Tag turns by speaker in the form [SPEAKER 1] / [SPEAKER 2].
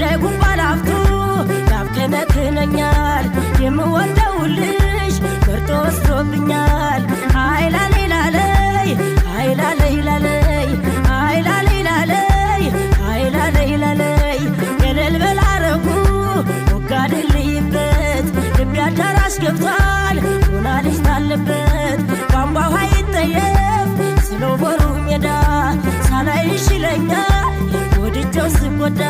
[SPEAKER 1] አደጉባ ላፍቶ ያብከነክነኛል የምወደው ልጅ መርጦ ወስዶብኛል። አይላለይ ላለይ፣ አይላለይ ላለይ፣ አይላለይ ላለይ፣ አይላለይ ላለይ። ገለል በላረጉ ወጋድልይበት ልቤ አዳራሽ ገብቷል ሆናልሽ ታለበት። ቧንቧ ውሃ ይጠየፍ ስለ ቦሩ ሜዳ ሳላይሽ ይለኛል ወድጀው ስጎዳ።